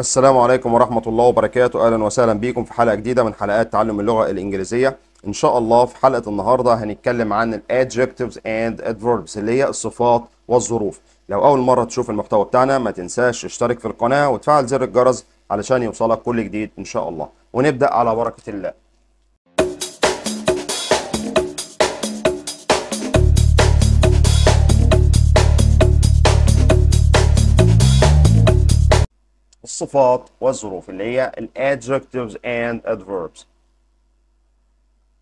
السلام عليكم ورحمة الله وبركاته. أهلا وسهلا بكم في حلقة جديدة من حلقات تعلم اللغة الإنجليزية. إن شاء الله في حلقة النهاردة هنتكلم عن ال adjectives and adverbs اللي هي الصفات والظروف. لو أول مرة تشوف المحتوى بتاعنا ما تنساش تشترك في القناة وتفعل زر الجرس علشان يوصلك كل جديد إن شاء الله. ونبدأ على بركة الله. الصفات والظروف اللي هي ال adjectives and adverbs.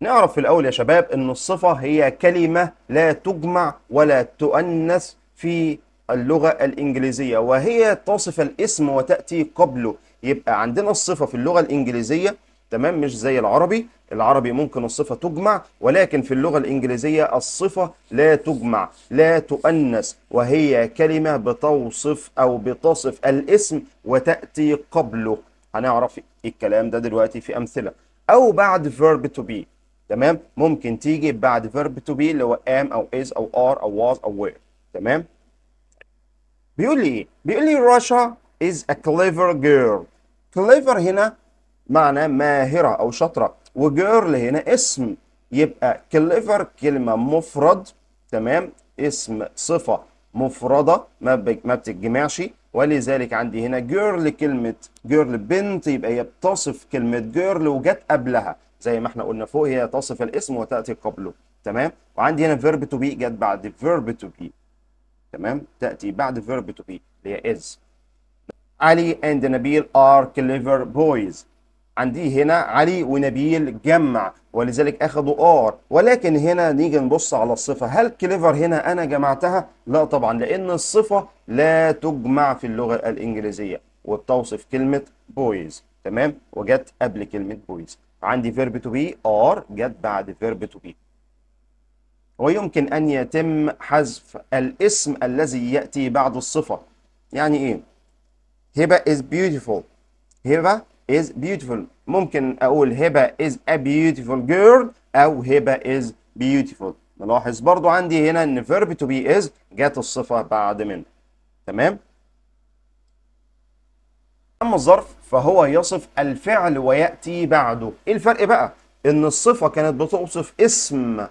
نعرف في الأول يا شباب إن الصفة هي كلمة لا تجمع ولا تؤنث في اللغة الإنجليزية، وهي تصف الاسم وتأتي قبله. يبقى عندنا الصفة في اللغة الإنجليزية، تمام، مش زي العربي. العربي ممكن الصفة تجمع، ولكن في اللغة الإنجليزية الصفة لا تجمع لا تؤنث، وهي كلمة بتوصف أو بتصف الاسم وتأتي قبله. هنعرف الكلام ده دلوقتي في أمثلة، أو بعد verb to be. تمام، ممكن تيجي بعد verb to be اللي هو am أو is أو are أو was أو were. تمام، بيقول لي إيه؟ بيقول لي رشا is a clever girl. clever هنا معنى ماهرة أو شاطرة، و girl هنا اسم، يبقى clever كلمة مفرد، تمام، اسم صفة مفردة ما بتتجمعش، ولذلك عندي هنا girl كلمة girl بنت، يبقى هي بتصف كلمة girl وجت قبلها زي ما احنا قلنا فوق، هي تصف الاسم وتأتي قبله. تمام، وعندي هنا verb to be جت بعد verb to be، تمام، تأتي بعد verb to be اللي هي is. علي and نبيل are clever boys. عندي هنا علي ونبيل جمع، ولذلك اخدوا are، ولكن هنا نيجي نبص على الصفة، هل clever هنا انا جمعتها؟ لا طبعا، لان الصفة لا تجمع في اللغة الانجليزية وبتوصف كلمة boys. تمام، وجت قبل كلمة boys. عندي verb to be are جت بعد verb to be. ويمكن ان يتم حذف الاسم الذي يأتي بعد الصفة. يعني ايه؟ هبة is beautiful. هبة is beautiful. ممكن أقول هبة is a beautiful girl أو هبة is beautiful. نلاحظ برضو عندي هنا إن verb to be is جات الصفة بعد منه. تمام؟ أما الظرف فهو يصف الفعل ويأتي بعده. إيه الفرق بقى؟ إن الصفة كانت بتوصف اسم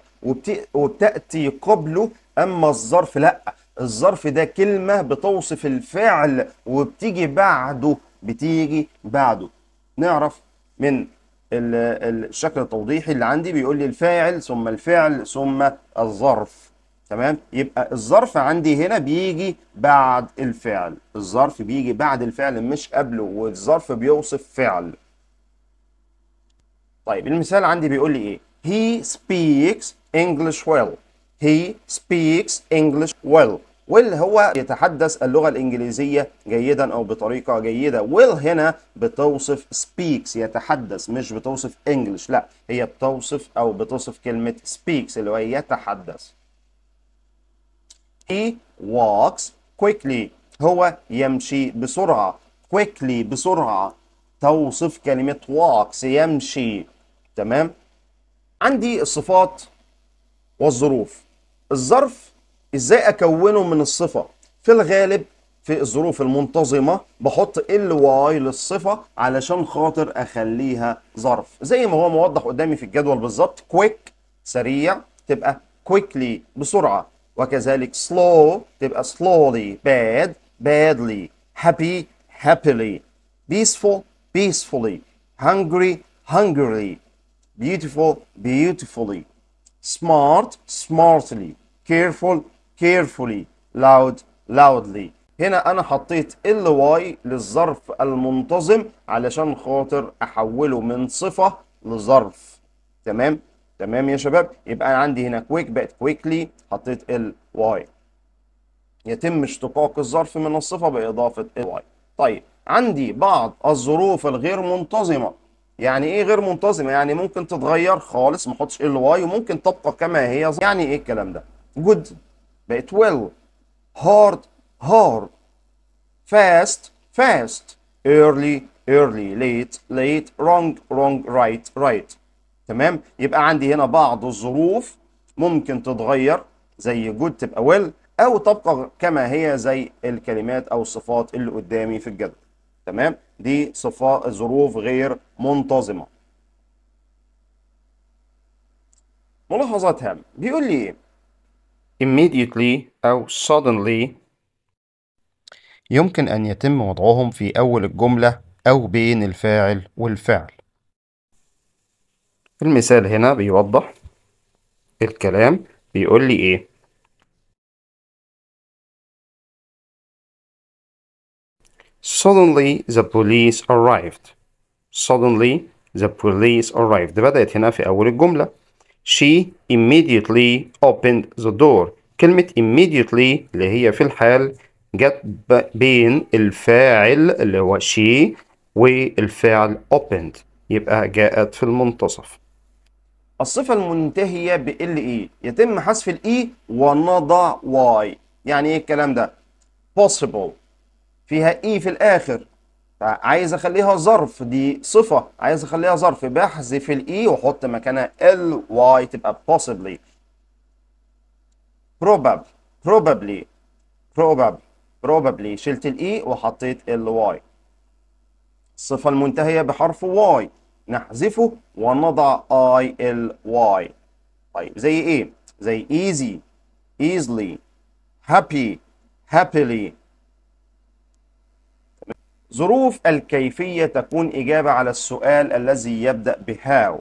وبتأتي قبله، أما الظرف لأ، الظرف ده كلمة بتوصف الفعل وبتيجي بعده، بتيجي بعده. نعرف من الشكل التوضيحي اللي عندي بيقول لي الفاعل ثم الفعل ثم الظرف. تمام، يبقى الظرف عندي هنا بيجي بعد الفعل، الظرف بيجي بعد الفعل مش قبله، والظرف بيوصف فعل. طيب المثال عندي بيقول لي ايه؟ He speaks English well. He speaks English well. well هو يتحدث اللغة الإنجليزية جيدا أو بطريقة جيدة. well هنا بتوصف speaks يتحدث، مش بتوصف English، لا هي بتوصف أو بتصف كلمة speaks اللي هو يتحدث. He walks quickly. هو يمشي بسرعة. quickly بسرعة توصف كلمة walks يمشي. تمام، عندي الصفات والظروف. الظرف ازاي اكونه من الصفة؟ في الغالب في الظروف المنتظمة بحط ly للصفة علشان خاطر اخليها ظرف، زي ما هو موضح قدامي في الجدول بالظبط. quick سريع تبقى quickly بسرعة، وكذلك slow تبقى slowly، bad badly، happy happily، peaceful peacefully، hungry hungrily، beautiful beautifully، smart smartly، careful carefully، loud loudly. هنا انا حطيت ly للظرف المنتظم علشان خاطر احوله من صفة لظرف. تمام، تمام يا شباب. يبقى انا عندي هنا quick بقت quickly، حطيت ly. يتم اشتقاق الظرف من الصفة باضافة ly. طيب عندي بعض الظروف الغير منتظمة. يعني ايه غير منتظمة؟ يعني ممكن تتغير خالص، ما احطش ly، وممكن تبقى كما هي. يعني ايه الكلام ده؟ good بقت well، hard hard، fast fast، early early، late late، wrong wrong، right right. تمام، يبقى عندي هنا بعض الظروف ممكن تتغير، زي good تبقى well، او تبقى كما هي زي الكلمات او الصفات اللي قدامي في الجدول. تمام، دي صفات ظروف غير منتظمة. ملاحظات هامة، بيقول لي إيه؟ immediately أو suddenly يمكن أن يتم وضعهم في أول الجملة أو بين الفاعل والفعل. المثال هنا بيوضح الكلام، بيقول لي إيه؟ Suddenly the police arrived. Suddenly the police arrived. بدأت هنا في أول الجملة. She immediately opened the door. كلمة immediately اللي هي في الحال جت بين الفاعل اللي هو she والفعل opened، يبقى جاءت في المنتصف. الصفة المنتهية ب ال E يتم حذف ال E ونضع Y. يعني ايه الكلام ده؟ possible فيها E في الآخر، عايز أخليها ظرف، دي صفة عايز أخليها ظرف، بحذف ال E وأحط مكانها ال Y تبقى possibly. probably probably probably probably شلت ال E وحطيت ال Y. الصفة المنتهية بحرف Y نحذفه ونضع I L Y. طيب زي ايه؟ زي easy easily happy happily. ظروف الكيفية تكون إجابة على السؤال الذي يبدأ ب how،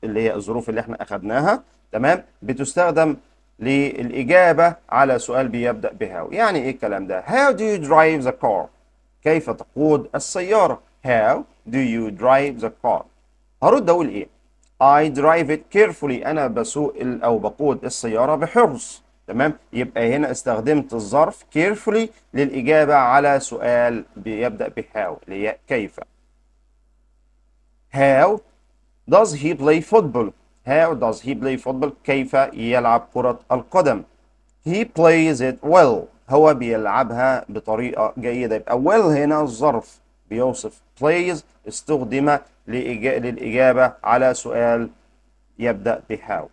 اللي هي الظروف اللي احنا أخدناها، تمام، بتستخدم للإجابة على سؤال بيبدأ ب how. يعني ايه الكلام ده؟ How do you drive the car؟ كيف تقود السيارة؟ How do you drive the car؟ هرد أقول إيه؟ I drive it carefully. أنا بسوق أو بقود السيارة بحرص. تمام، يبقى هنا استخدمت الظرف carefully للإجابة على سؤال بيبدأ ب how اللي هي كيف. How does he play football؟ How does he play football؟ كيف يلعب كرة القدم؟ He plays it well. هو بيلعبها بطريقة جيدة. يبقى well هنا الظرف بيوصف plays، استخدم للإجابة على سؤال يبدأ ب how.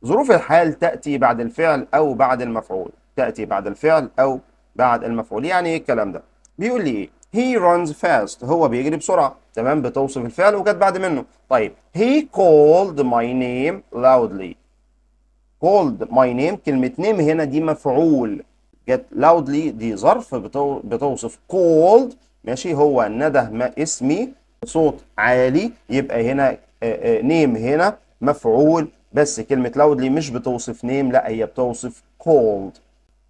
ظروف الحال تأتي بعد الفعل أو بعد المفعول. تأتي بعد الفعل أو بعد المفعول. يعني إيه الكلام ده؟ بيقول لي إيه؟ He runs fast. هو بيجري بسرعة. تمام، بتوصف الفعل وجت بعد منه. طيب he called my name loudly. called my name، كلمة name هنا دي مفعول، جت loudly دي ظرف بتوصف called، ماشي، هو نده ما اسمي صوت عالي، يبقى هنا name هنا مفعول، بس كلمة loudly مش بتوصف name، لا هي بتوصف called.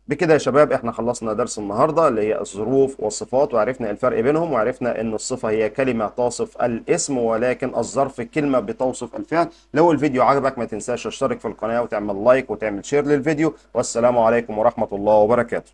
بكده يا شباب احنا خلصنا درس النهارده اللي هي الظروف والصفات، وعرفنا الفرق بينهم، وعرفنا ان الصفة هي كلمة تصف الاسم ولكن الظرف كلمة بتوصف الفعل. لو الفيديو عجبك ما تنساش تشترك في القناة وتعمل like وتعمل share للفيديو، والسلام عليكم ورحمة الله وبركاته.